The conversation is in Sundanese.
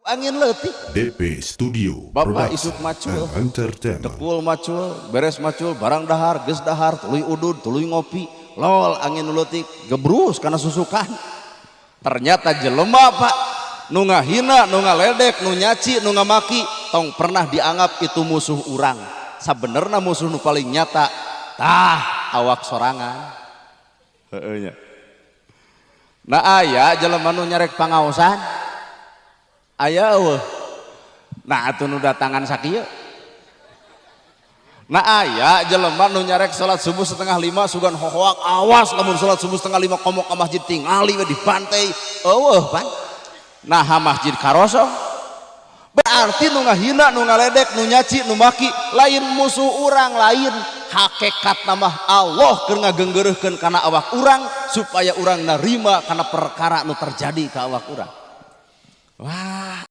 Angin leutik. DP Studio Bapak Production isuk macul. And Entertainment. Dekul macul, beres macul, barang dahar, geus dahar, tuluy udud, tuluy ngopi. Lol, angin leutik gebrus kana susukan. Ternyata jelema, Pak, nu ngahina, nu ngaledek, nu nyaci, nu ngamaki, tong pernah dianggap itu musuh urang. Sabenerna musuh nu paling nyata tah awak sorangan. Heeh nya. Nah, aya jelema nu nyarek pangaosan, aya euweuh? Nah, atuh nu datangan sakieu. Nah, aya jelema nu nyarek salat subuh 4.30, sugan hohoak, awas lamun salat subuh 4.30 komo ka masjid, tingali we dibantai. Euweuh pan? Nah, masjid karosong. Berarti nu ngahina, nu ngaledek, nu nyaci, nu maki lain musuh urang, lain. Hakekat nama Allah keur ngagenggereuhkeun kana awak urang supaya urang narima kana perkara nu terjadi ka awak urang. Wah.